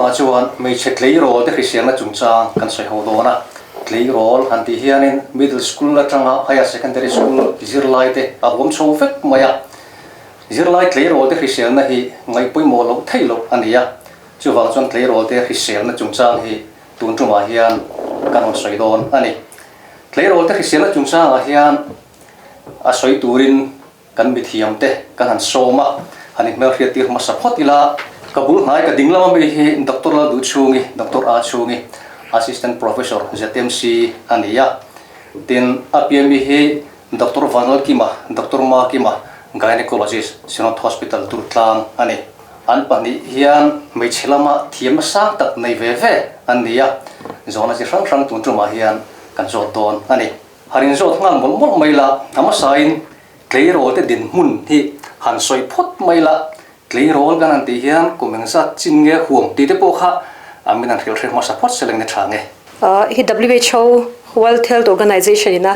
tumah chuan hmeichhe tleirawl te hriselna chungchang kan sawi ho dawn a. Tleirawl han tih hianin middle school atanga higher secondary school zirlai te a huam chho vek mai a. Zirlai tleirawl te hriselna hi ngaih pawimawh loh theih loh a ni a. Chuvang chuan tleirawl te hriselna chungchang hi tun tumah hian kan rawn sawi dawn a ni. Tleirawl te hriselna chungchangah hian a sawi turin Kan mithiam te kan han sawm a, han inhmelhriat tir hmasa phawt ila, ka bul hnai ka ding lama mi hi Doctor Lalduhchhungi, Doctor A Chhungi, Assistant Professor ZMC a ni a. Tin, a pian mi hi Doctor Vanlalkima, Doctor Makima, Gynecologist, Synod Hospital Durtlang a ni. An pahnih hian hmeichhe lama thiamna sang tak nei ve ve an ni a, zawhna chi hrang hrang tun tumah hian kan zawt dawn a ni. Han inzawt nghal mawlh mawlh mai la, a hmasain tleirawl te dinhmun hi han sawi phawt mai la, tleirawl kan han tih hian kum engzat chin nge huam tih te pawh kha a min han hrilh hre hmasa phawt se leng ni tha nge. Hi WHO, World Health Organization, ina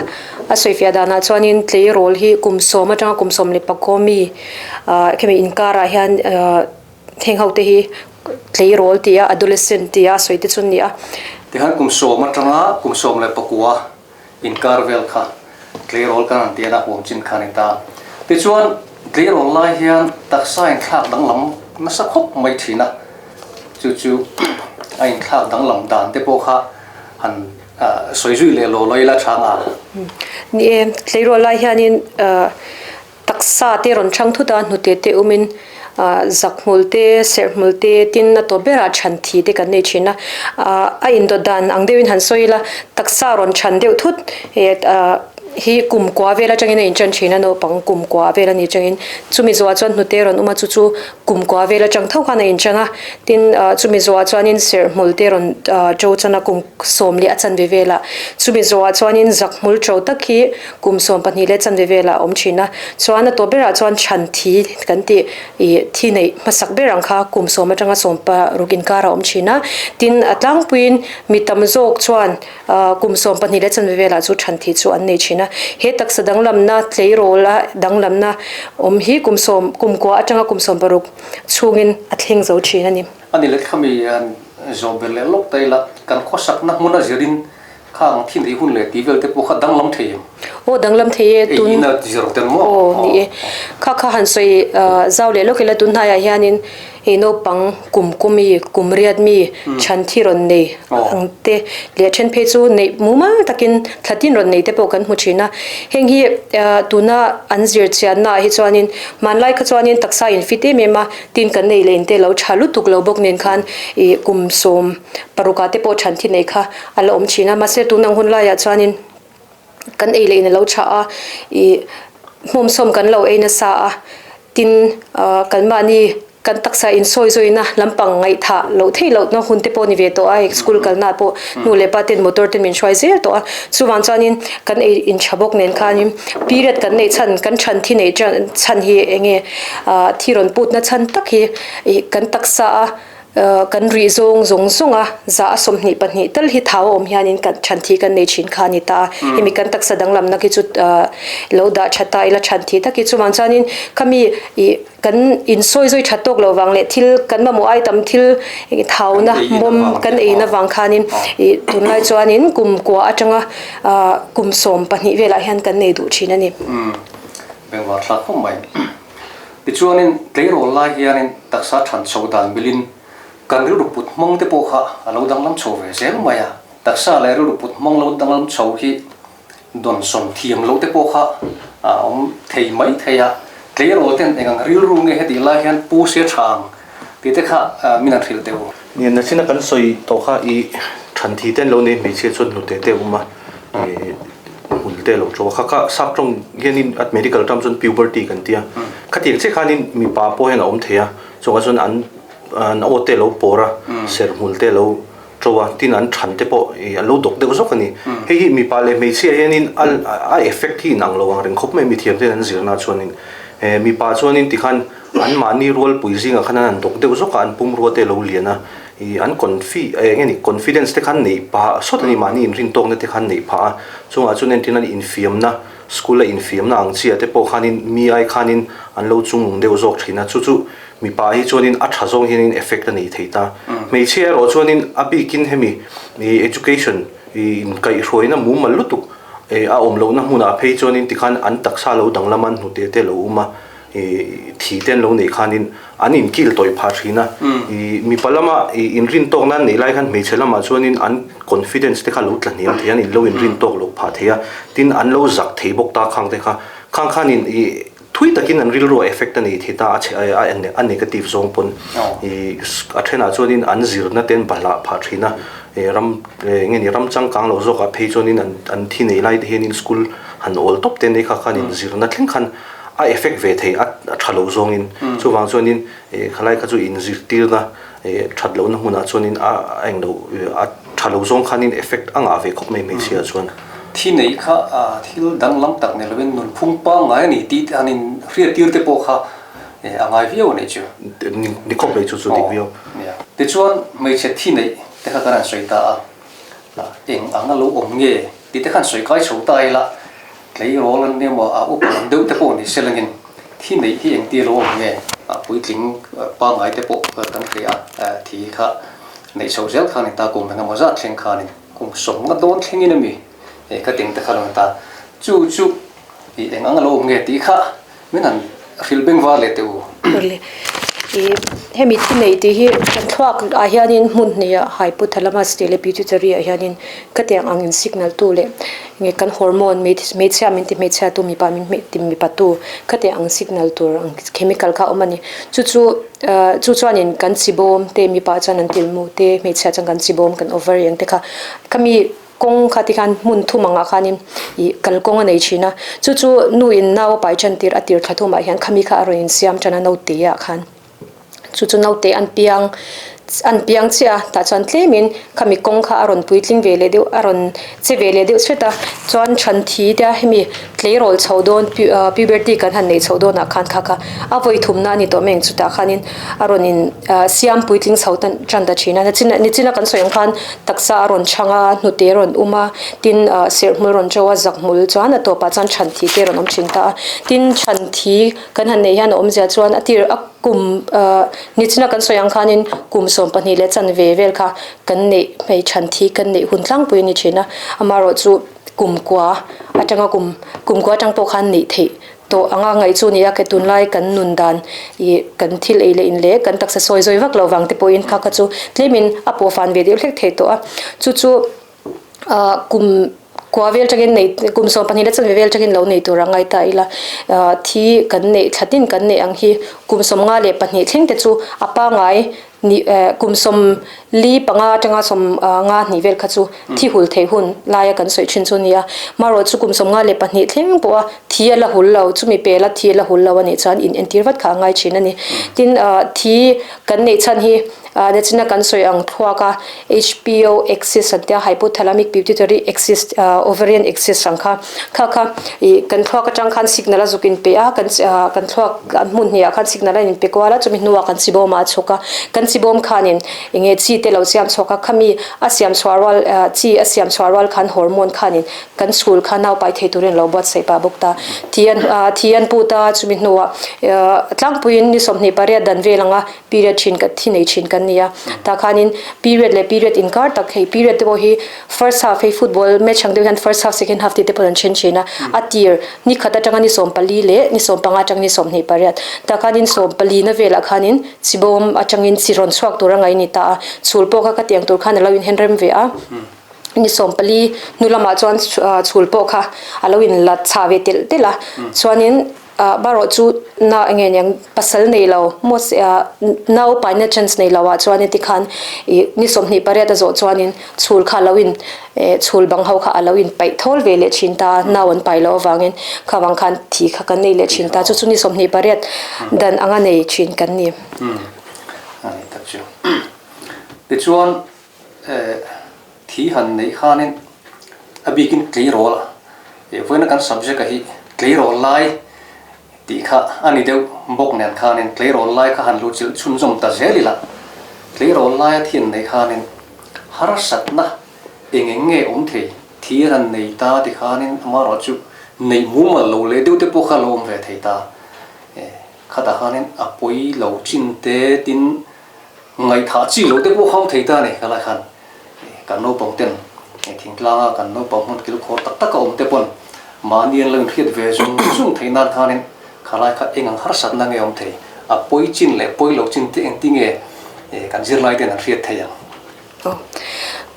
a sawifiah danah chuanin tleirawl hi kum sawm atanga kum 15 mi khemi inkarah hian heng ho te hi tleirawl tia adolescent tia sawi te chu an ni a. Tihian kum sawm atanga kum 19 inkar vel kha tleirawl kan han tian a huam chin kha a ni ta. Tichuan, tleirawl lai hian taksa inthlak danglam nasa khawp mai thin a, chu chu a inthlak danglam dan te pawh kha han sawi zui leh law law ila tha nga. Ni e, tleirawl lai hianin Taksa te rawn chhang thut a, hnute te awmin zak hmul te, serh hmul te, tin a tawp berah chhan thi te kan nei thin a. A indawt dan ang deuhin han sawi ila, taksa rawn chhan deuh thut hi kum kua vel atangin a inchan thin a, naupang kum kua vel a nih atangin. Chumi zawhah chuan hnute rawn awm a, chu chu kum kua vel atang tho khan a inchan a. Tin, chumi zawhah chuanin serh hmul te rawn to chan a, kum sawm leh a chanve velah. Chumi zawhah chuanin zak hmul to tak hi Kum 12 leh chanve velah a awm thin a, chuan a tawp berah chuan chhan thi kan tih ih thi neih hmasak ber ang kha kum sawm atanga sawm paruk inkar a awm thin a, tin a tlangpuiin mi tam zawk chuan ah kum 12 leh chanve velah chu chhan thi chu an nei thin a, he taksa danglamna tleirawl a danglamna awm hi kum sawm kum kua atanga kum 16 chhungin a thleng zo thin a ni. A ni lehkhami han zawh ber leh lawk ta ila kan khawsakna hmun a zirin Khang thin rih hun leh tih vel te pawh kha danglam thei em? Aw danglam thei e tun. Ei ina zir tel maw? Aw ni e. Kha kha han sawi zau leh lawk ila tun hnaiah hianin hei naupang kum kumi kum riat mi chhan thi rawn nei ang te leh then phei chu neih mumal takin thla tin rawn nei te pawh kan hmu thin a. Heng hi tuna an zir chianna ah hi chuanin hmanlai kha chuanin taksa in fit em em a tin kan nei leh in te lo tha lutuk lo bawk nen khan ih kum sawm parukah te pawh chhan thi nei kha a la awm thin a mahse tun ang hun laiah chuanin kan ei leh in a lo tha a ih hmawmsawm kan lo ei nasa a tin ah kan mahni kan taksa insawi zawina lampang ngaihthah loh theih lohna hun te pawh a ni ve tawh a hei school kalna ah pawh nu leh pa ten motor te min hruai zel tawh a chuvang chuanin kan ei in tha bawk nen khanin period kan neih chhan kan than thi neih chhan hi eng nge ah thi rawn putna chhan tak hi ih kan taksa a. Kan rih zawng zawng zawng a, za a 22 tal hi thau a awm hianin kan chhan thi kan nei thin kha a ni ta a. Hemi kan taksa danglamna khi chu lo dah tha ta ila chhan thi tak hi chuvang chuanin khami ih kan insawi zawi tha tawk lo vang leh thil kan mamawh ai tam thil thauna mawm kan eina vang khanin ih tunlai chuanin kum kua atanga kum 12 velah hian kan nei duh thin a ni. Bengvar thlak khawp mai. Tichuanin tleirawl lai hianin taksa than chho dan bilin kan rilru put hmang te pawh kha a lo danglam chho ve zel mai a. Taksa leh rilru put hmang lo danglam chho hi dawnsawn thiam loh te pawh kha a awm thei mai thei a. Tleirawl ten eng ang rilru nge hetih lai hian pu se tha ang tih te kha min han hrilh deuh. Nia, nachina kan sawi tawh kha i than thi ten lo nei hmeichhia chuan hnute te a awm a, i hmul te a lo ṭo a, kha kha sap ṭawng hianin at medical term chuan puberty kan ti a, khatiang chiah khanin mipa pawh hian a awm thei a, chuvangah chuan an an aw te a lo pawr a, serh hmul te a lo ṭo a, tin an than te pawh i an lo dawk deuh zawk a ni. Hei hi mipa leh hmeichhia hianin a a effect hi inang lo ang reng khawp mai mithiam ten an zirna chuanin mipa chuanin tikhan An mahni rualpui zingah khan an han dawk deuh zawk a, an pumrua te a lo lian a, ih an confi eng nge ni confidence te khan neih phah sawt a ni, mahni inrintawkna te khan neih phah a, chungah chuan entirna ni infiamna, school a infiamna ang chiah te pawh khanin mi ai khanin an lo chungnung deuh zawk thin a, chu chu Mipa hi chuanin a tha zawng hianin effect a nei thei ta. Hmeichhia erawh chuanin a bikin hemi education inkaihhruaina mumal lutuk a awm lohna hmunah phei chuanin tikhan an taksa lo danglam an hnute te lo awm a, thi te an lo neih khanin an inkil tawih phah thin a. Mipa lama inrintawkna an neih lai khan hmeichhe lamah chuanin an confidence te kha lo tla hniam thei a, an lo inrintawk loh phah thei a, tin an lo zak thei bawk ta khang te kha. Khang khanin Thui takin an rilru a effect a nei thei ta, a chhe a negative zawng pawn i a thenah chuanin an zirna te an bahlah phah thin a, ram nge ni ram changkang lo zawkah phei chuanin an an thi nei lai te hianin school han awl tawp te nei kha khanin zirna thleng khan a effect ve thei a tha lo zawngin chuvang chuanin khalai kha chu inzirtirna That lohna hmunah chuanin a englo a tha lo zawng khanin effect a ngah ve khawp mai hmeichhia chuan. Thi neih kha thil danglam tak ni lovin nunphung pangngai a ni tih te han in hriattir te pawh kha a ngai viau a nih chu. Ni khawp mai chu chu dik viau. Nia. Tichuan hmeichhe thi neih te kha kan han sawi ta a, eng ang a lo awm nge tih te khan sawi kai chho ta ila tleirawl an nia maw a upa lam deuh te pawh ni se langin Thi neih hi engtir lo awm nge? A puitling pangngai te pawh kan hria a, thi kha neih chho zel kha a ni ta, kum engemaw zat thleng khanin kum sawmnga dawn thlengin a mi ka ting te kha lo ni ta. Chu chu i eng ang a lo awm nge tih kha min han hrilh beng var leh teh u. Awle, i hemi thi neih tih hi kan thluak ah hianin hmun hnih ah hypothalamus tih leh pituitary ah hianin ka tiang ang in signal tu leh nge kan hormone hmeichhia min ti hmeichhia tu mipa min ti mipa tu khatiang ang signal tur ang chemical kha a awm a ni chu chu chu chuanin kan chi bawm te mipa chuan an tilmu te hmeichhia chuan kan chi bawm kan ovary ang te kha khami kawng kha tikhan hmun thum angah khanin ih kalkawng a nei thin a chu chu nu in nau a pai tan tir a tir thla thumah hian khami kha a rawn insiam tan a naute ah khan. Chu chu naute an piang an piang chiah a tah chuan tlemin khami kawng kha a rawn puitling ve leh deuh a rawn che ve leh deuh hret a chuan than thi te a hemi tleirawl chho dawn puberty kan han neih chhoh dawnah khan kha kha a vawi thumna a ni tawh mai ang chutah khanin a rawn in siam puitling chho tan tan ta thin a nichina nichina kan sawi ang khan taksa a rawn chhang a hnute a rawn um a tin serh hmul rawn to a zak hmul chuan a tawpah chuan than thi te a rawn awm thin ta a tin than thi Kan han neih hian a awmzia chuan a tir a kum nichina kan sawi ang khanin kum 12 leh chanve vel kha kan neih hmeichhan thi kan neih hun tlangpui a ni thin a, amaherawh chu kum kua atanga kum kum kua atang pawh khan neih theih tawh anga ngaih chu a ni a, ke tunlai kan nun dan ih kan thil ei leh in leh kan taksa sawi zawi vak lo vang te pawhin kha kha chu tlemin a pawh fan ve deuh hlek thei tawh a, chu chu. Ah kum kua vel tangin nei kum 12 leh chanve vel tangin lo nei tur a ngai ta ila ah thi kan neih thla tin kan neih ang hi kum 52 thleng te chu a pangai ni eh kum 45 atanga 52 vel kha chu thi hul theih hun laia kan sawi thin chu a ni a marawh chu kum 52 thleng pawha thi a la hul lo chumi pela thi a la hul lo a nih chuan in entir vat kha a ngai thin a ni tin ah thi kan neih chhan hi Ah nachina kan sawi ang thluak a, HPO axis an tia hypothalamic pituitary axis ovarian axis ang kha kha kha ih kan thluak atang khan signal a zuk in pe a kan kan thluak hmun hnih ah khan signal a in pe kual a chumi hnuah kan chibawm ah a chhuk a kan chibawm khanin eng nge chi te lo siam chhuak a khami a siam chhuah rual chi a siam chhuah rual khan hormone khanin kan chhul kha nau pai thei turin a lo buatsaih pah bawk ta thi an thi an put a chumi hnuah tlangpuiin ni 28 dan vel anga Period thin ka thi nei thin kan ni a, tah khanin period leh period inkar tak hei period te pawh hi first half hei football match ang deuh hian first half second half tih te pawh an then thin a, a tir ni khat atanga ni 14 leh ni 15 atanga ni 28 tah khanin 14 na velah khanin chibawm atangin chi rawn chhuak tur a ngaih a ni ta a, chhul pawh kha ka tiang tur khan a lo inhen rem ve a. Ni 14 hnu lamah chuan chhul pawh kha a lo inla chhah ve telh telh a, chuanin Barawh chu na enge niang pasal nei lo maw nau paina chance nei lo ah chuan heti khan ih ni 28 a zawh chuanin chhul kha a lo in chhul bang ho kha a lo in paih thawl ve leh thin ta a, nau an pai loh avangin kha vang khan thi kha kan nei leh thin ta, chu chu ni 28 dan anga nei thin kan ni. A ni tak chu. Tichuan thi han neih khanin a bikin tleirawl vawiina kan subject a hi tleirawl lai tih kha a ni deuh bawk nen khanin tleirawl lai kha han luh chilh chhunzawm ta zel ila tleirawl laia thi an neih khanin harsatna eng eng nge awm thei thi an han nei ta ti khanin amaherawhchu neih mumal lo leh deuh te pawh kha a lo awm ve thei ta. Khatah khanin a pawi lo chin te tin ngaihthah chi lo te pawh hau thei ta a ni khalai khan kan naupang ten thingtlanga kan naupang hmun kilkhawr tak tak a awm te pawn mahni an lo inhriat ve zung zung theih nan khanin khalai kha eng ang harsatna nge awm thei a pawi chin leh pawi lo chin te engtinge kan zirlai ten an hriat thei ang.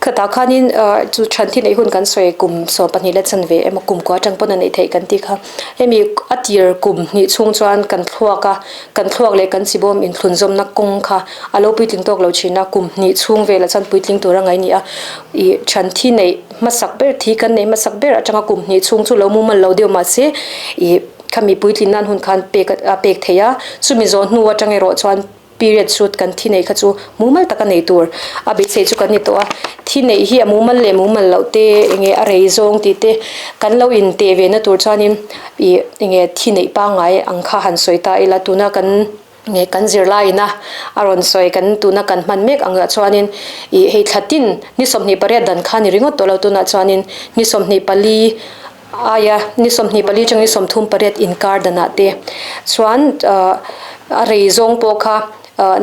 Khatah khanin chu than thi neih hun kan sawi kum 12 leh chanve emaw kum kua atang pawn a neih theih kan tih kha. Hemi a tir kum hnih chhung chuan kan thluak a, kan thluak leh kan chibawm inthlunzawmna kawng kha a lo puitling tawk lo thin a, kum hnih chhung velah chuan puitling tur a ngaih ni a. Ih than thi neih hmasak ber, thi kan neih hmasak ber atanga kum hnih chhung chu lo mumal lo deuh mahse ih khami puitlin nan hun khan pek a pek theih a, chumi zawh hnu atang erawh chuan Period shoot kan thi neih kha chu mumal taka nei tur a beisei chu kan ni tawh a, thi neih hi a mumal leh mumal loh te enge a rei zawng tih te kan lo in teh ve na tur chuanin ih enge thi neih pangngai ang kha han sawi ta ila tuna kan nge kan zirlai ina a rawn sawi kan tuna kan hman mek ang ah chuanin ih hei thla tin ni 28 dan kha ni ringawt tawh lo tunah chuanin ni 24 Aia ni 24 atang ni 38 inkar danah te chuan a rei zawng pawh kha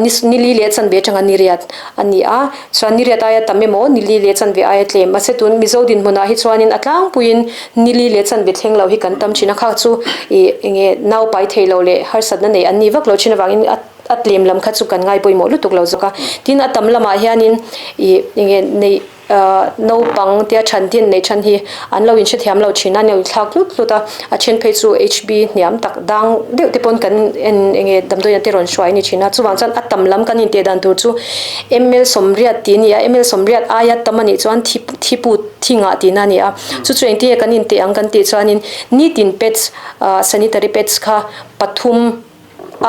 ni ni li leh chanve atanga ni riat a ni a, chuan ni riat aia tam emaw ni li leh chanve aia tlem mahse tun Mizo dinhmunah hi chuanin a tlangpuiin ni li leh chanve thleng lo hi kan tam thin a, kha chu ih enge naupai thei lo leh harsatna nei an ni vak lo thin avangin a a tlem lam kha chu kan ngai pawimawh lutuk lo zawk a, tin a tam lamah hianin ih enge neih. Naupang tia than din neih than hi an lo inhrethiam lo thin a, an lo inthlak tlut tlut a, a then phei chu HB hniam tak dang deuh te pawn kan en eng nge damdawiin te rawn hruai a ni thin a, chuvang chuan a tam lam kan inteh dan tur chu ml 80 tih a ni a, ml 80 aia tam a nih chuan thi thi put thi ngah tihna a ni a, chu chu engtin nge kan inteh ang kan tih chuanin nitin pads sanitary pads kha pathum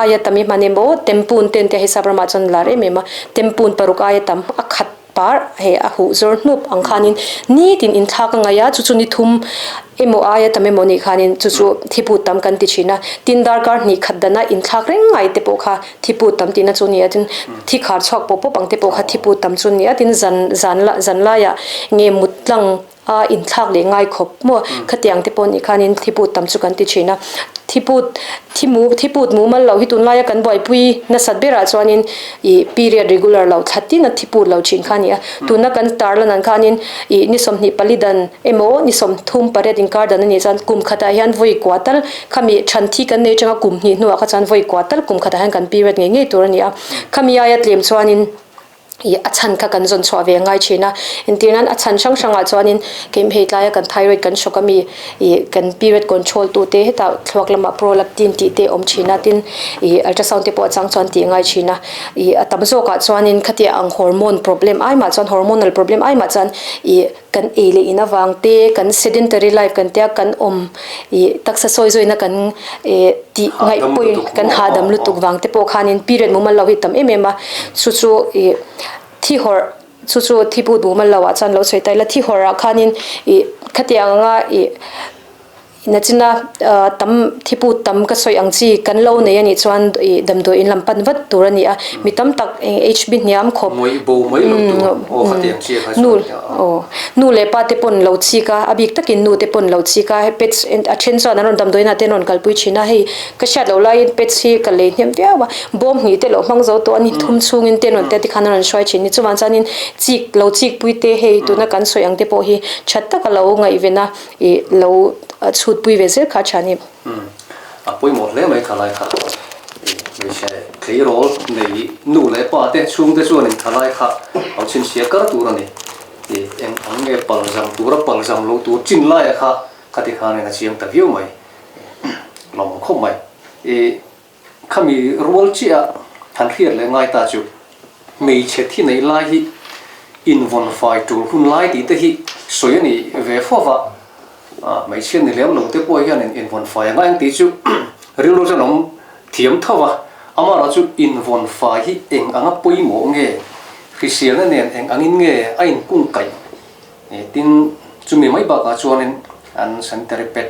aia tam i hman emaw tempun te an tia hei sap ramah chuan lar em em a, tempun paruk aia tam a khat. Par hei a huh zawr hnup ang khanin nitin inthlak a ngaih a, chu chu ni thum emaw aia tam emaw nih khanin chu chu thiput tam kan ti thin a, tin darkar hnih khat dana inthlak reng ngai te pawh kha thiput tam tihna chu a ni a, tin thi khar chhuak pawp pawp ang te pawh kha thiput tam chu a ni a, tin zan zan zan laiah nge mut tlang a inthlak leh ngai khawp maw khatiang te pawh nih khanin thiput tam chu kan ti thin a, thiput thi mu thiput mumal loh hi tunlaia kan buaipui nasat berah chuanin ih period regular loh thla tin a thiput lo thin kha a ni a, tuna kan tarlan ang khanin ih ni 24 dan emaw ni 38 inkar dan a nih chuan kum khatah hian vawi kua tal khami than thi kan nei atanga kum hnih hnuah kha chuan vawi kua tal kum khatah hian kan period ngei ngei tur a ni a, khami aia tlem chuanin. Ih a chhan kha kan zawn chhuah ve ngai thin a, entir nan a chhan hrang hrangah chuanin keim hei tlaia kan thyroid kan hrawk ami ih kan period control tu te hetah thluak lamah prolactin tih te a awm thin a tin ih ultrasound te pawh a chang chuan tih ngai thin a, ih a tam zawkah chuanin khatia ang hormone problem ai mah chuan hormonal problem ai mah chuan ih kan ei leh in avang te kan sedentary life kan tia kan awm ih taksa sawi zawina kan ih tih ngaih pawi kan hahdam lutuk vang te pawh khanin period mumal lo hi tam em em a chu chu ih thi hawrh chu chu thi but mumal lo ah chuan lo sawi ta ila thi hawrh ah khanin ih khatiang anga ih Nachina tam thiput tam ka sawi ang chi kan lo nei a nih chuan ih damdawi in lam pan vat tur a ni a, mi tam tak eng HB hniam khawp Mawih bo mai lo tur aw khatiang chi a kha nu aw nu leh pa te pawn lo chik a, a bik takin nu te pawn lo chik a, pets a then chuan an rawn damdawi inah te an rawn kalpui thin a, hei ka hriat loh laiin pets hi ka lei hnem viau a, bawm hnih te lo hmang zo tawh a ni thum chhungin te an rawn tia tikhan an rawn hruai thin ni chuvang chuanin chik lo chik pui te hei tuna kan sawi ang te pawh hi tha taka lo ngaihven a. I lo chhutpui ve zel kha a tha ni. Umm a pawimawh hle mai thalai kha. I hmeichhe tleirawl nei nu leh pa te chhungte chuanin thalai kha lo chhinchhiah kar tur a ni. I eng ang nge palzam tura palzam lo tur chin laia kha khati khanin a chiang ta viau mai. Lawmawm khawp mai. I Khami rual chiah a han hriat leh ngai ta chu hmeichhe thi neih lai hi invawn fai tul hun lai tih te hi sawi a ni ve fo va, hmeichhia ni lem lo te pawh hian invawn fai a ngai ang tih chu rilru chuan awm thiam tho va, amaherawhchu invawn fai hi eng anga pawimawh nge, hriselna nen eng angin nge a inkungkaih Tin, chumi mai bakah chuanin an sanitary pad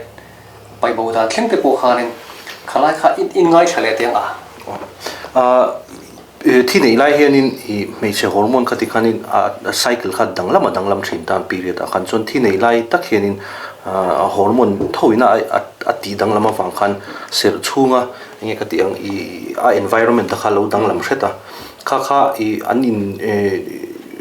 paih bo dan thleng te pawh khanin khalai kha in in ngaithla leh teng a. Thi neih lai hianin i hmeichhe hormone kha tikhanin a cycle kha danglam a danglam thin tan period ah khan chuan thi neih lai tak hianin. Hormone tho ina a tih danglam avang khan serh chhunga enge ka tih ang ih a environment te kha lo danglam hret a, kha kha ih an in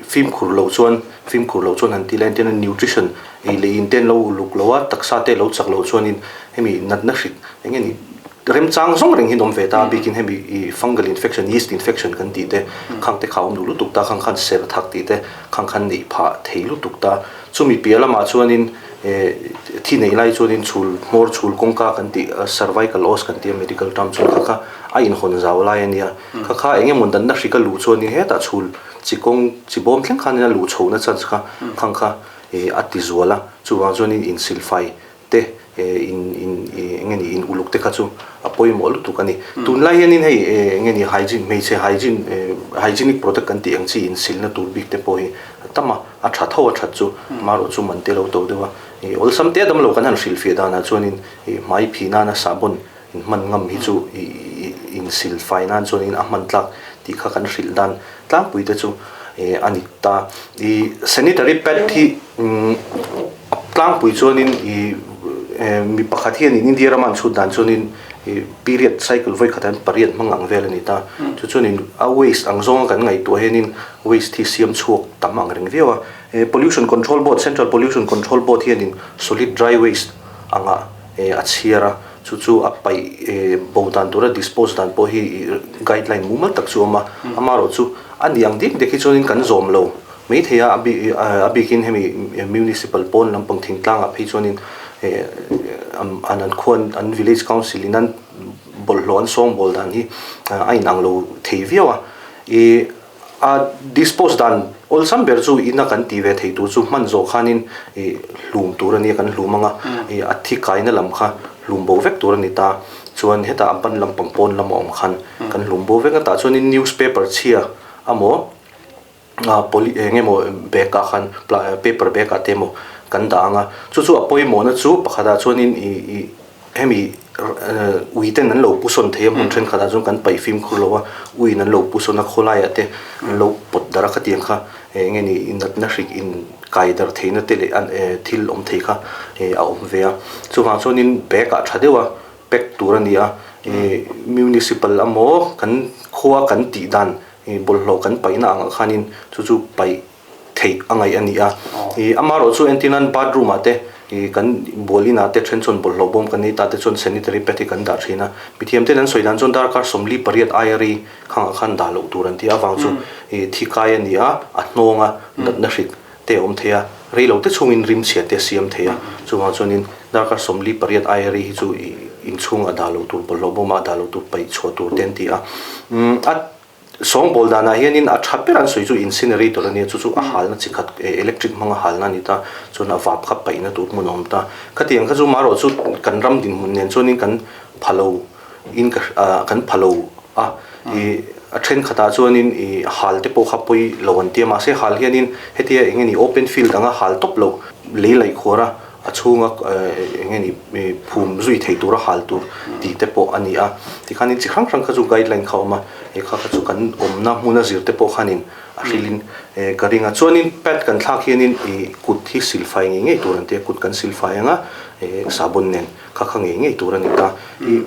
fimkhur loh chuan fimkhur loh chuan han ti la entirna nutrition ei leh in te an lo uluk lo a, taksa te lo chak loh chuanin hemi natna hrik enge ni remchang zawng reng hi an awm ve ta a bikin hemi ih fungal infection yeast infection kan tih te khang te kha a awm duh lutuk ta khang khan serh thak tih te khang khan neih phah thei lutuk ta. Chumi piah lamah chuanin thi neih lai chuanin chhul hmawr chhul kawngka kan tih cervical os kan tih a medical term chuan kha kha a inhawn zau lai a nia. Kha kha eng emaw danna hrik a luh chuanin hetah chhul chi kawng chi bawm thleng khanin a luh chhohna chance kha khang kha a ti zual a. Chuvang chuanin insilfai te in in eng nge ni in uluk te kha chu a pawimawh lutuk a ni. Tunlai hianin hei eng nge ni hygiene hmeichhe hygiene hygienic product kan tih ang chi insilna tur bik te pawh hi a tam a, a tha tho a that chu amaherawh chu man te lo to deuh a. Awlsam te damlo kan han hrilhfiah danah chuanin hmai phih nana sahbawn in hman ngam hi chu insil fai nan chuanin a hman tlak tih kha kan hrilh dan tlangpui te chu a ni ta. I sanitary pad hi a tlangpui chuanin i mi pakhat hianin India rama an chhut dan chuanin period cycle vawi khat an pariat hmang ang vel a ni ta. Chu chuanin a waste ang zawnga kan ngaihtuah hianin waste hi siam chhuak tam ang reng viau a. Pollution Control Board, Central Pollution Control Board hianin solid dry waste anga a chhiar a, chu chu a paih bo dan tura dispose dan pawh hi guideline mumal tak chu a awm a, amaherawhchu a ni ang dik dik hi chuanin kan zawm lo maithei a, a bikin hemi municipal pawn lampang thingtlangah phei chuanin an an khuan an village council in an bawlhhlawh an sawngbawl dan hi a inang lo thei viau a, ih. A dispose dan awlsam ber chu ina kan tih ve theih tur chu hman zawh khanin ih hlum tur a nia kan hlum ang a, ih a thi kaina lam kha hlum bo vek tur a ni ta. Chuan hetah a ban lampang pawn lam a awm khan kan hlum bo vek a tah chuanin newspaper chhia amaw ah poly eng emaw bag ah khan paper bag ah te emaw kan dah ang a. Chu chu a pawimawhna chu pakhatah chuanin ih ih Hemi ui ten an lo pu sawn thei a hmun thenkhatah chuan kan paih fimkhur lo a, uiin an lo pu sawn a khawlaiah te an lo pawt darh a khatiang kha eng nge ni natna hrik in kai darh theihna te leh thil awm thei kha a awm ve a. Chuvang chuanin bag ah tha deuh a pack tur a ni a, municipal amaw kan khua kan tih dan bawlhhlawh kan paihna angah khanin chu chu paih theih a ngaih a ni a. Ih amaherawh chu entir nan bathroom ah te ih kan bual inah te then chuan bawlhhlawh bawm kan nei ta te chuan sanitary pad hi kan dah thin a. Mithiam ten an sawi dan chuan darkar 48 aia rei khangah khan dah loh tur an ti a avang chu ih thi kai a ni a, a hnawng a, natna hrik te a awm thei a, rei lo te chhungin rim chhia te a siam thei a. Chuvang chuanin darkar 48 aia rei hi chu ih inchhungah dah loh tur bawlhhlawh bawmah dah loh tur paih chhuah tur te an ti a. Umm a. Sawngbawl danah hianin a tha ber an sawi chu incinerator a nia, chu chu a halna chi khat electric hmanga halna a ni ta, chuan a vap kha paihna tur hmun a awm ta. Khatiang kha chu marawh chu kan ram dinhmun nen chuanin kan pha lo in ka kan pha lo a, ih a thenkhatah chuanin ih hal te pawh kha pawi lo an ti a, mahse hal hianin hetia eng nge ni open field anga hal tawp loh lei laih khuar a, a chhunga eng nge ni phum zui thei tura hal tur tih te pawh a ni a, tikhanin chi hrang hrang kha chu guideline kha a awm a, he kha kha chu kan awmna hmuna zir te pawh khanin a hrilhin ka ring a, chuanin pad kan thlak hianin ih kut hi silfai ngei ngei tur an ti a, kut kan silfai anga sabun nen kha kha ngei ngei tur a ni ta, ih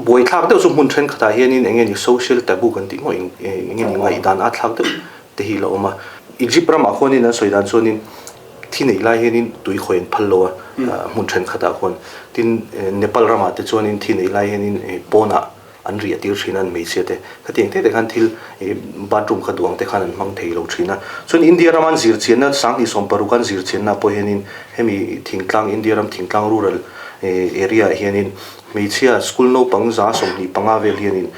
buaithlak deuh chu hmun thenkhatah hianin eng nge ni social taboo kan tih maw eng nge ni ngaihdan a thlak deuh te hi la awm a, Egypt ramah khuanin an sawi dan chuanin. Thi neih lai hianin tui khawi an phal lo a, hmun thenkhatah khuan. Tin, Nepal ramah te chuanin thi neih lai hianin pawnah an riah tir thin a, an hmeichhia te. Khatiang te te khan thil bathroom kha duang te khan an hmang thei lo thin a. Chuan India rama an zir chianna, 2016 an zir chianna pawh hianin hemi thingtlang, India ram thingtlang rural area ah hianin hmeichhia school naupang 25% vel hianin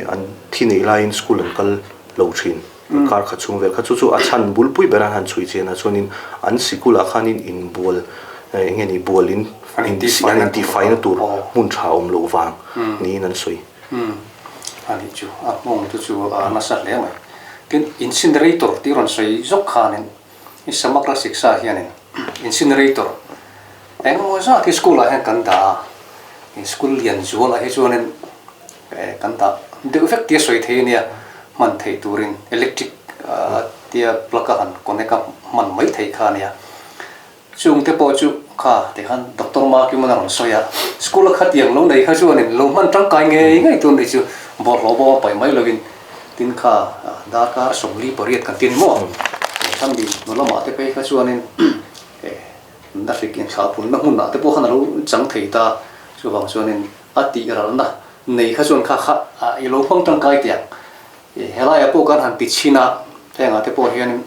an thi neih laiin school an kal lo thin. Kar khat chhung vel kha chu chu a chhan bulpui ber a han chhui chian a chuanin an sikulah khanin inbual eng nge ni bual in an intihfaina tur hmun tha awm loh vang niin an sawi. A nih chu a hmawng te chu a nasa hle mai. Tin incinerator tih rawn sawi zawk khanin i Samagra Shiksha hianin incinerator engemaw zat hi school ah hian kan dah a, school lian zualah hi chuanin Kan dah deuh vek tia sawi thei a nia, hman theih turin electric tia plug a han connect a hman mai theih kha a nia. Chung te pawh chu Kha tikhan Doctor Markiman a rawn sawi a, school a khatiang lo nei kha chuanin lo hman tangkai ngei ngei tur ni chu bawlhhlawh bawm a paih mai lovin tin kha darkar 48 kan ti a ni maw? Thlambi hnu lamah te phei kha chuanin na hrik inthlahpunna hmunah te pawh khan a lo chang thei ta, chuvang chuanin a tih ralna nei kha chuan kha kha i lo hmang tangkai teh ang. Helaiah pawh kan han ti chhin a, hengah te pawh hianin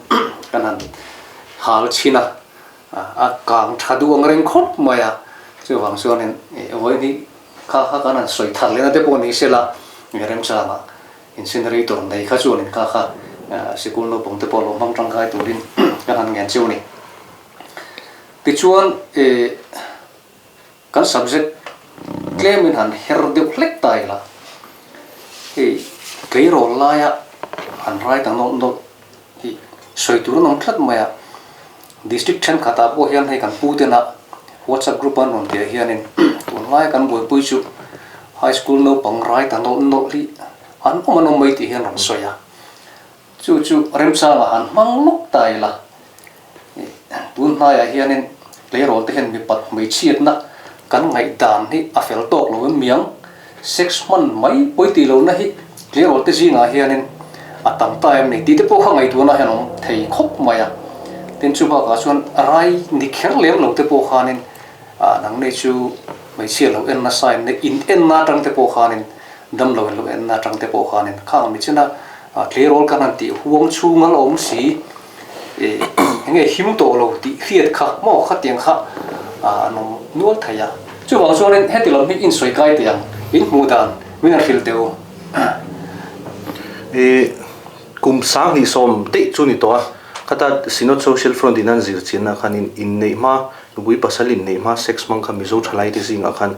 kan han hal chhin a, A kang tha duh ang reng khawp mai a, chuvang chuanin vawiin kha kha kan han sawi thar lehna te pawh ni sela remchangah incinerator nei kha chuanin kha kha sikul naupang te pawh lo hmang tangkai turin kan han ngen cheu a ni. Tichuan Kan subject tlemin han her deuh hlek ta ila, hei tleirawl laia han rai ta nawlh nawlh hi sawi tur an awm tlat mai a, district thenkhatah pawh hian hei kan pu tena whatsapp group an rawn tih ah hianin tunlaia kan buaipui chu high school naupang rai ta nawlh nawlh hi an awm an awm mai tih hian rawn sawi a, chu chu remchangah han hmang lawk ta ila. Tun hnaiah hianin tleirawl te hian mipat hmeichhiatna kan ngaihdan hi a fel tawk lo em miang. Sex hman mai pawi tih lohna hi tleirawl te zingah hianin a tam ta em ni tih te pawh kha ngaihtuahna hian awm thei khawp mai a. Tin chu bakah chuan rai ni kher lem lo te pawh khanin nangni chu hmeichhia lo en nasa in in enna atang te pawh khanin damlo in lo enna atang te pawh khanin khang michina tleirawl kan han tih huang chhung a la awm si. Enge him tawh lo tih hriat kha maw khatiang kha an awm nual thei a. Chuvang chuanin heti lam hi insawi kai teh ang, in hmuh dan min han hrilh teh u. Kum 2010 daih chu ni tawh a, khata Synod Social Front in an zir chianna khanin inneih hma, nupui pasal inneih hma sex hmang kha Mizo thalai te zingah khan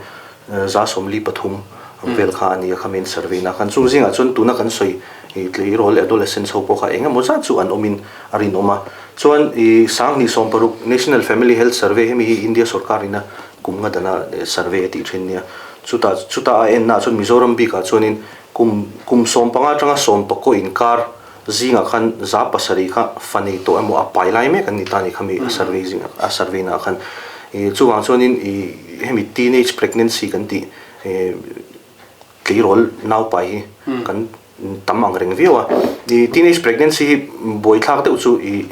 43 ang vel kha a ni a, khami an survey na khan. Chung zingah chuan tuna kan sawi tleirawl adolescents ho pawh kha eng emaw zat chu an awmin a rinawm a. Chuan i 2016 National Family Health Survey hemi hi India sorkarina kum nga dana survey a tih thin nia. Chuta chuta a ennaah chuan Mizoram bikah chuanin kum kum 15 atanga 19 inkar zingah khan 7% kha fa nei tawh emaw a pai lai mek an ni ta a ni khami a survey zingah a survey naah khan. I chuvang chuanin i hemi teenage pregnancy kan tih tleirawl naupai hi kan tam ang reng viau a. I teenage pregnancy hi buaithlak deuh chu i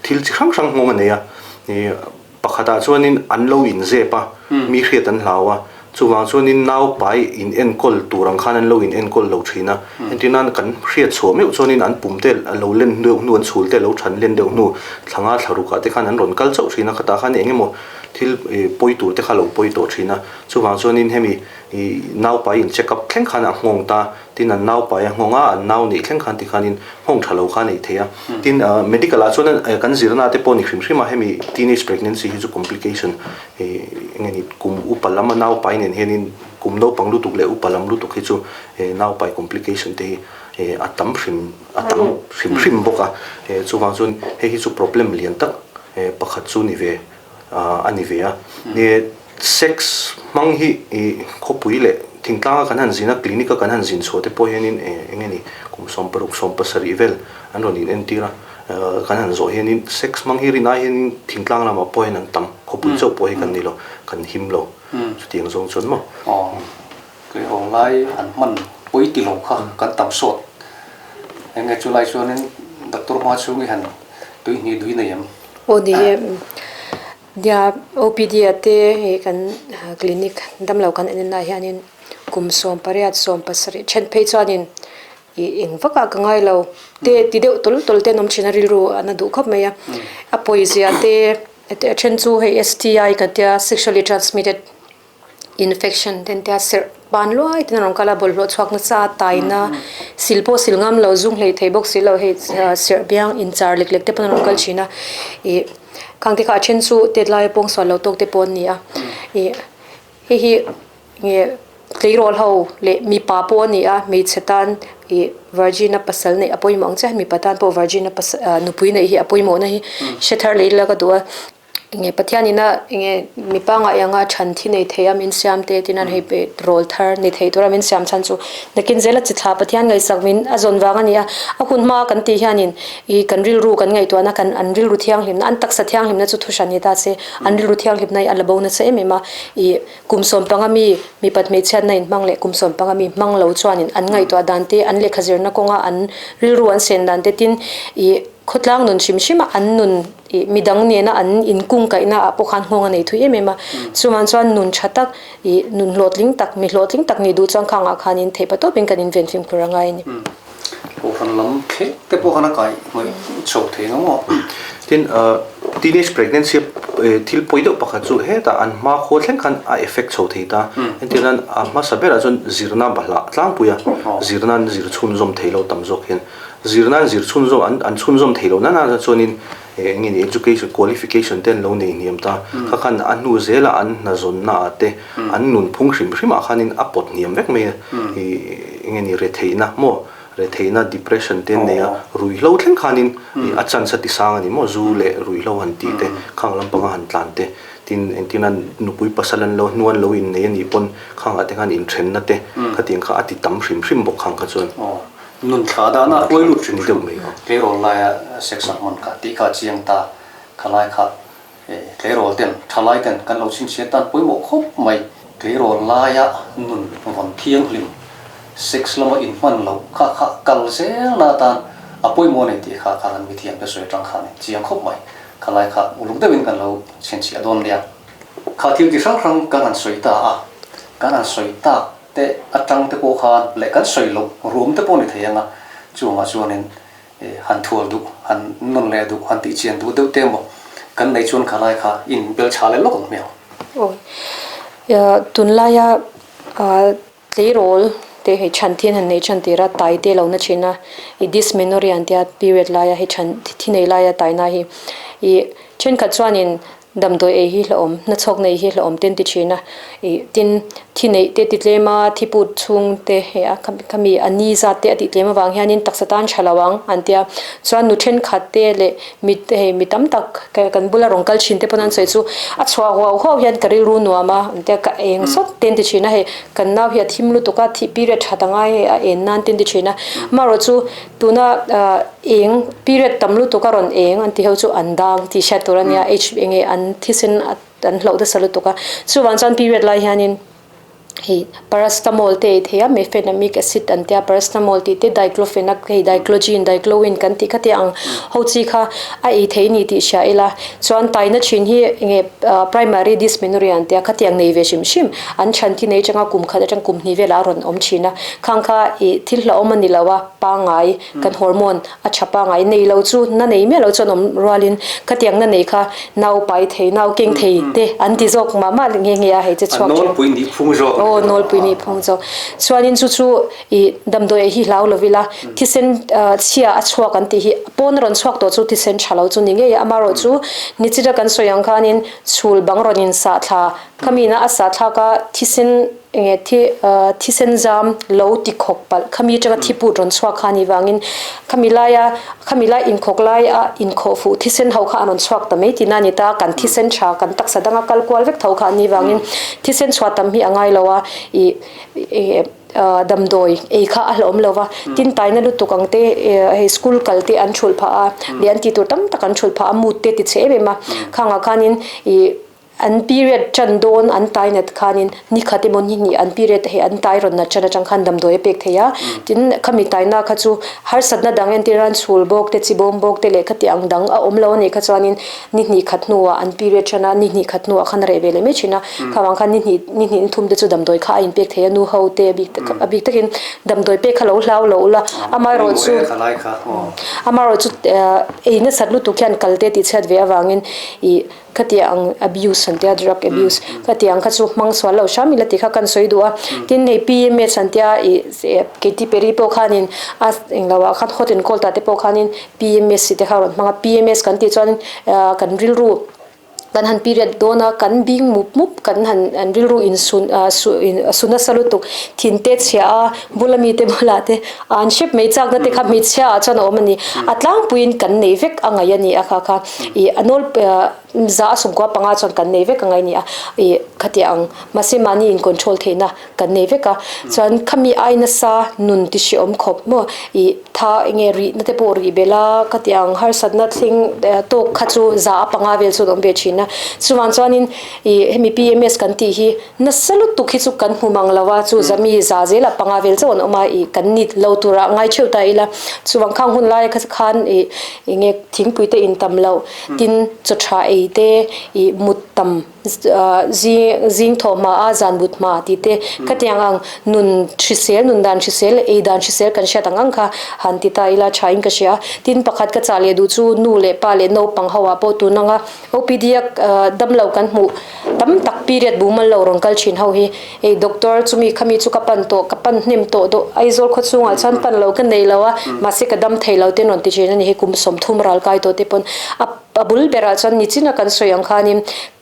thil chi hrang hrang nghawng a nei a. I pakhatah chuanin an lo inzep a, mi hriat an hlau a. Chuvang chuanin naupai in enkawl tur ang khan an lo in enkawl lo thin a. Entir nan kan hriat chhuah meuh chuanin an pum te a lo len deuh hnu, an chhul te a lo than len deuh hnu, thlanga thlarukah te khan an rawn kal chauh thin a. Khatah khan eng emaw thil pawi tur te kha a lo pawi tawh thin a. Chuvang chuanin hemi i naupai in check up thleng khan a nghawng ta, tin an naupai a nghawng a, an nau neih thleng khan tikhanin nghawng tha lo kha a nei thei a. Tin medical ah chuan kan zirna te pawh ni hrim hrim a, hemi teenage pregnancy hi chu complication eng nge ni kum upa lam a naupai nen hianin kum naupang lutuk leh upa lam lutuk hi chu naupai complication te hi a tam hrim a tam hrim hrim bawk a. Chuvang chuan hei hi chu problem lian tak pakhat chu ni ve a ni ve a. Sex hmang hi i khawpui leh thingtlanga kan han zin a, clinic a kan han zin chhuah te pawh hianin eng nge ni kum 16, 17 vel an rawn in entir a, kan han zawh hianin sex hmang hi rin ai hianin thingtlang lamah pawh hian an tam, khawpui chauh pawh hi kan ni lo, kan him lo chutiang zawng chuan maw. Aw, tleirawl lai an hman pawi ti lo kha kan tam sawt. Eng nge chulai chuanin doctor hma chhung i han tui hnih dui nei em? Aw ni e. Nia, OPD ah te hei kan clinic damlo kan en enah hianin kum 18, 17 then phei chuanin ih eng vakah ka ngai lo te ti deuh tawl tawl te an awm thin a rilru a na duh khawp mai a. A pawizia te a then chu hei STI kan tia sexually transmitted Infection te an tia serh pan luai ten a rawn kal a, bawlhhlawh chhuak nasa a taina sil pawh sil ngam lo zung hlei thei bawk si lo hei serh biang inchar lek lek te pawn a rawn kal thin a ih khang te kha a then chu tet laia pawng sual lo tawk te pawh an ni a ih hei hi nge tleirawl ho leh mipa pawh a ni a hmeichhe tan ih virgin a pasal neih a pawimawh ang chiah mipa tan pawh virgin a pasal nupui neih hi a pawimawhna hi hre thar leh ila ka duh a. Enge Pathianin a enge mi pangngai anga chhan thi nei thei a min siam te tin an hei pe rawl thar ni thei tura min siam chhan chu nakin zela chi thla Pathian ngaihsak min a zawn vang a ni a, a hun hma kan tih hianin ih kan rilru kan ngaihtuahna kan an rilru thianghlimna an taksa thianghlimna chu thu hran ni ta se an rilru thianghlimna hi a la bo nasa em em a ih kum sawmpanga mi mipat hmeichhiatna inhmang leh kum sawmpanga mi hmang lo chuanin an ngaihtuah dan te an lehkha zirna kawnga an rilru an sen dan te tin ih khawtlang nun hrim hrim a an nun Ih midang nena an inkungkaihna ah pawh khan nghawng a nei thui em em a, chuvang chuan nun tha tak, ih nun hlawhtling tak, mi hlawhtling tak nih duh chuan khangah khanin theih patawpin kan inven fimkhur a ngai a ni. Kohhran lam thleng te pawh khan a kai hnawih chho thei ang maw? Tin, teenage pregnancy a thil pawi deuh pakhat chu hetah an hma khaw thleng khan a effect chho thei ta. Entirnan a hmasa berah chuan zirna bahlah tlangpui a, zirna an zir chhunzawm thei lo tam zawk hian. Zirna an zir chhunzawm an an chhunzawm thei lo nana na chuanin eh eng nge ni education qualification te an lo nei hniam ta. Kha khan a hnu zela an hna zawnna ah te an nunphung hrim hrim ah khanin a pawt hniam vek mai a. Ih eng nge ni retheihna maw retheihna depression te an nei a ruihhlo thleng khanin ih a chance a ti sang a ni maw zu leh ruihhlo han tih te khang lampanga han tlan te tin engtin a nupui pasal an lo hnu an lo innei a nih pawn khangah te khan inthenna te khatiang kha a ti tam hrim hrim bawk khang kha chuan. Nun thla dana a hruai lut hrim hrim tleirawl laia sex a hman kha tih kha a chiang ta. Kha lai kha tleirawl ten, thalai ten kan lo chhinchhiat tan pawimawh khawp mai. Tleirawl laia nun vawn thianghlim, sex lama inhman loh kha kha kal zel na atan a pawimawh a nei tih kha kha kan mithiam te sawi atang khan chiang khawp mai. Kha lai kha uluk deuhin kan lo chhinchhiah dawn nia. Kha thil ti hrang hrang kan han sawi ta a, kan han sawi tak te atang te pawh khan leh kan sawi loh ruam te pawh ni thei ang a, chungah chuanin han thual duh, han nawn leh duh, han tihchian duh deuh te emaw kan nei chuan kha lai kha in bel chha leh lawk ang hmel. Aw, tunlaia tleirawl te hei chhan thian han nei than tir a, tai te lo na thin a, i dysmenorrhea an tia period laia hei chhan thi nei laia taina hi i thenkhat chuanin Damdawi ei hi hlauhawm, nachhawk nei hi hlauhawm te an ti thin a, ih tin thi neih te ti tlem a, thi put chhung te hei a khami a ni zat te a tih tlem avang hianin taksa tan tha lo ang an tia. Chuan nu thenkhat te leh mi hei mi tam tak kan bula rawn kal thin te pawn an sawi chu a chhuah huau huau hian ka rilru nuam a an tia, ka eng sawt te an ti thin a, hei kan nau hi a thim lutuk a, thih period that a ngai hei a en nan te an ti thin a. Amaherawhchu Tuna eng period tam lutuk a rawn eng an tih ho chu an dang tih hriat tur a nia, H enge an thisen an hloh nasa lutuk a. Chuvang chuan period lai hianin hei paracetamol te ei thei a, mefenamic acid an tia paracetamol tih te diclofenac hei diclogene, diclowin kan tih kha te ang ho chi kha a ei thei ni tih hria ila. Chuan taina thin hi enge primary dysmenorrhea an tia khatiang nei ve hrim hrim an chhan thi nei atanga kum khat atang kum hnih velah a rawn awm thin a, khang kha ih thil hlauhawm a ni lo a, pangngai kan hormone a tha pangngai nei lo chu na nei miah lo chuan awm rualin khatiang na nei kha nau pai thei nau keng thei te an ti zawk mah mah nghe nghe a hei che chhuak thin. Nawlpui nih phung zawk. Aw nawlpui nih phung zawk. Chuanin chu chu ih damdawi ei hi hlau lo ila thisen chhia a chhuak an tih hi pawn a rawn chhuak tawh chu thisen tha lo chu ni ngei a amaherawh chu nichita kan sawi ang khanin chhul bang rawn in sah thla khami na a sah thlak a thisen enge thi thisen zam lo ti khawk palh khami atanga thi put rawn chhuak kha ni vangin khami laia khami lai inkhawk laia inkhawh fuh thisen ho kha an rawn chhuak ta mai tihna a ni ta kan thisen tha kan taksa danga kal kual vek tho kha an ni vangin thisen chhuah tam hi a ngai lo a ih damdawi ei kha a hlauhawm lo va, tin taina lutuk ang te hei school kal te an thulh phah a, leh an tih tur tam tak an thulh phah a, mood te ti chhe em em a, khangah khanin ih an period tan dawn an tai nat khanin ni khat emaw ni hnih an period hei an tai rawn nat tan atang khan damdawi a pek thei a, tin khami taina kha chu harsatna dang entir an chhul bawk te chi bawm bawk te leh khati ang dang a awm lo a nih kha chuanin ni hnih khat hnuah an period tan a, ni hnih khat hnuah khan a reh ve leh mai thin a. Kha vang khan ni hnih ni hnih ni thum te chu damdawi kha a inpek thei a, nu ho te a bik a bik takin damdawi pek kha lo hlau lo ula, amaherawh chu amaherawh chu ei nasat lutuk hian kal te tihchhiat ve avangin ih khatiang ang abuse an tia drug abuse khatiang kha chu hmang sual lo hram ila tih kha kan sawi duh a, tin hei PMS an tia ih Katy Perry pawh khanin a englo ah khan hot and cold ah te pawh khanin PMS tih te kha a rawn hmang a, PMS kan tih chuan kan rilru Kan han period dawn a, kan bing mup mup, kan han an rilru in sun ah su in su nasa lutuk, thin te chhia a, bula mite bulah te an hrep mai chakna te kha hmeichhia ah chuan a awm a ni. A tlangpuiin kan nei vek a ngaih a ni a kha kha ih a nawl ah 100% chuan kan nei vek angai ni a, ih khatiang ang mahse mahni in control theihna kan nei vek a, chuan khami ai nasa nun ti hreawm khawp maw ih tha enge rihna te pawh rih belh a khatiang harsatna thleng tawk kha chu 5% vel chu an awm ve thin a, chuvang chuanin ih hemi PMS kan tih hi nasa lutuk hi chu kan hmu mang lo a, chu zami za zela panga vel chauh an awm a ih kan ni lo turah ngai theuh ta ila, chuvang khang hun lai kha khan ih enge thingpui te in tam loh tin chaw tha ei te ih mut tam zing zing thawh hma a zan but hma tih te khatiang ang nun hrisel nun dan hrisel leh ei dan hrisel kan hriat ang ang kha han ti ta ila tha in ka hria tin pakhat ka chah leh duh chu nu leh pa leh naupang ho ah pawh tun anga OPD a damlo kan hmuh tam tak period bumal lo rawn kal thin ho hi hei doctor chumi khami chu ka pan tawh ka pan hnem tawh dawh Aizawl khaw chhungah chuan pan lo ka nei lo a mahse ka dam thei lo te an rawn ti thin a ni hei kum 30 ral kai tawh te pawn a A bul berah chuan nichina kan sawi ang khanin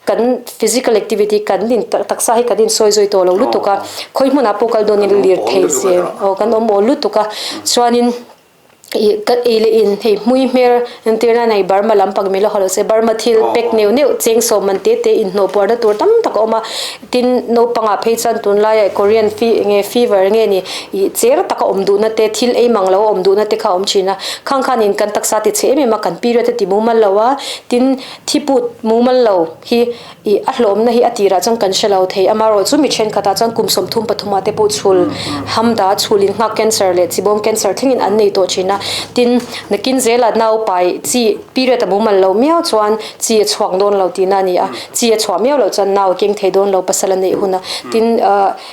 kan physical activity kan in taksa hi kan insawi zui tawh lo lutuk a, khawi hmunah pawh kal dawnin lir thei se aw kan awm awl lutuk a, chuanin ih ka ei leh in hei hmui hmer entir nan hei Burma lampang min lo haw lo se Burma thil pack neuh neuh cheng sawm man te te inhnawh puarna tur tam tak a awm a, tin naupangah phei chuan tunlaiah Korean nge fever nge ni Ih cher taka awm duhna te, thil ei mang lo a awm duhna te kha a awm thin a. Khang khanin kan taksa ti chhe em em a, kan period a ti mumal lo a, tin thiput mumal lo hi ih a hlawmna hi a tirah chuan kan hre lo thei. Amaherawh chu mi thenkhatah chuan kum 33 ah te pawh chhul hamda chhulin nghak cancer leh chibawm cancer thlengin an nei tawh thin a. Tin nakin zela nau pai chi period a mumal lo miau chuan chi a chhuak dawn lo tihna a ni a, chi a chhuah miau loh chuan nau a keng thei dawn lo pasal a neih hun a. Tin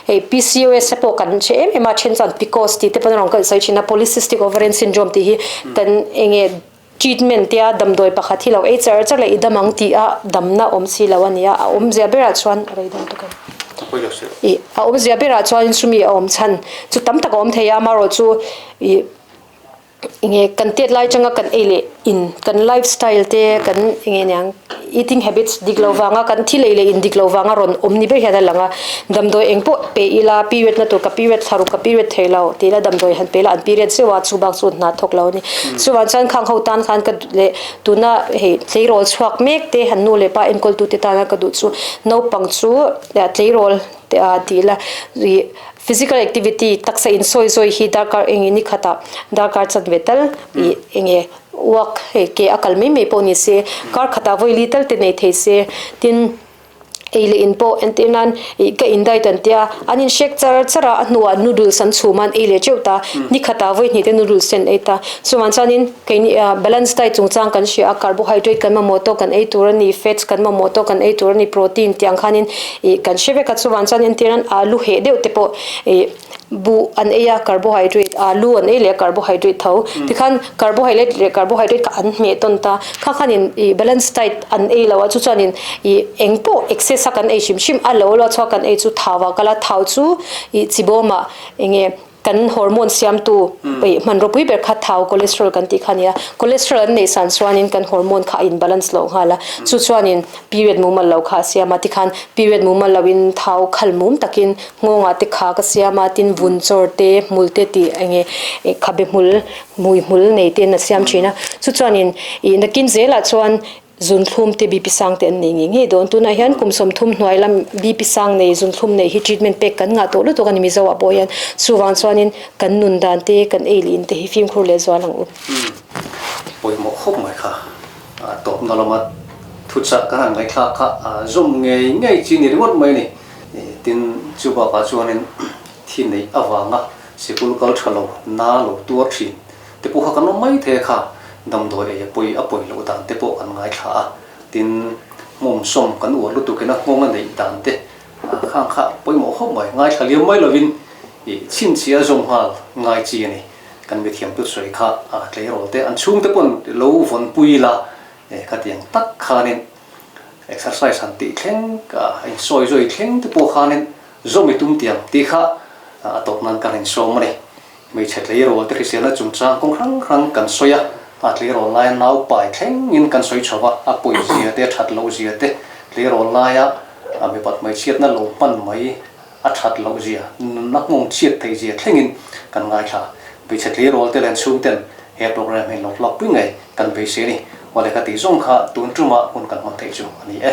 Hei PCOS te pawh kan hre em em a, then chuan PCOS tih te pawn a rawn kalh sawi thin a, Polycystic Ovarian Syndrome tih hi kan eng nge treatment te a damdawi pakhat hi lo ei char char leh i dam ang tih a damna awm si lo a ni a, a awmzia berah chuan a rei dawn tuk em? Ih a awmzia berah chuan chumi a awm chhan chu tam tak a awm thei a, amaherawh chu ih. Enge kan tet lai atanga kan ei leh in kan life style te kan enge niang eating habits dik lo vanga kan thil ei leh in dik lo vanga rawn awm ni ber hian a lang a, damdawi eng pawh pe ila period na tur ka period thla ruk ka period thei lo tih ila damdawi han pe ila an period zeuh a chu bak chu hna thawk lo a ni. Chuvang chuan khang ho tan khan ka duh leh tuna hei tleirawl chhuak mek te han nu leh pa enkawl tu te tana ka duh chu naupang chu tleirawl tih ila ih Physical activity, taksa insawi zawi hi darkar eng in i khat ah darkar chanve tal ih enge walk hei ke a kal mai mai pawh ni se, kar khat ah vawi li tal te nei thei se, tin ei leh in pawh entir nan ih ka in diet an tia an in hrek char char a, a hnuah noodles an chhum a an ei leh teuh ta, ni khat ah vawi hnih te noodles te an ei ta, chuvang chuanin keini ah balance diet chungchang kan hria a, carbohydrate kan mamawh tawk kan ei tur a ni, fats kan mamawh tawk kan ei tur a ni, protein tih ang khanin Ih kan hre vek a chuan chuan entir an alu heh deuh te pawh ih buh an ei a carbohydrate alu an ei leh a carbohydrate tho tikhan carbohydrate leh carbohydrate kha an hmeh tawn ta kha khanin ih balance diet an ei lo a chu chuanin ih eng pawh excess a kan ei hrim hrim a lo lo chhuak kan ei chu thau ah kal a thau chu ih chibawmah eng nge Kan hormone siamtu peih hmanraw pui ber kha thau, cholesterol kan tih kha a ni a. Cholesterol an neih san chuanin kan hormone kha a in balance loh nghal a. Chu chuanin period mumal lo kha a siam a. Tikhan period mumal loin thau khal mum takin nghawngah te kha ka siam a, tin vun chawr te, hmul te tih eng nge khabe hmul, hmui hmul nei ten a siam thin a. Chu chuanin ih nakin zelah chuan Zunthlum te BP sang te an nei ngei ngei dawn. Tunah hian kum 30 hnuai lam BP sang nei, zunthlum nei hi treatment pek kan ngah tawh lutuk a ni Mizo ah pawh hian. Chuvang chuanin kan nun dan te, kan ei leh in te hi fimkhur leh zual ang u. Pawimawh khawp mai kha. Tawpna lama thuchah kan han ngaihthlak kha zawm ngei ngei chi ni ringawt mai a ni. Tin, chu bakah chuanin thi neih avanga sikul kal tha lo, na lo tuar thin Te pawh kha kan awm mai thei a kha, damdawi ei a pawi a pawi loh dan te pawh kan ngaithla a, tin hmawm sawm kan uar lutuk in a nghawng a neih dan te khang kha pawimawh khawp mai, ngaithla liam mai lovin ih chhinchhiah a zawm nghal ngai chi a ni. Kan mithiam tu sawi kha tleirawl te an chhung te pawn lo vawn pui ila khatiang tak khanin exercise han tih thleng a insawi zawi thleng te pawh khanin zawm i tum tiang tih kha a tawp nan kan insawm a ni. Hmeichhe tleirawl te hriselna chungchang kawng hrang hrang kan sawi a, a tleirawl laia nau pai thlengin kan sawi chho a, a pawi zia te, a that loh zia te, tleirawl laia mipat hmeichhiatna lo hman mai a that loh zia, nunna nghawng chhiat thei zia thlengin kan ngaithla. Hmeichhe tleirawl te leh an chhungten he program hi lo hlawkpui ngei kan beisei a ni. Awle ka tih zawng kha tun tumah hun kan hman theih chu a ni e.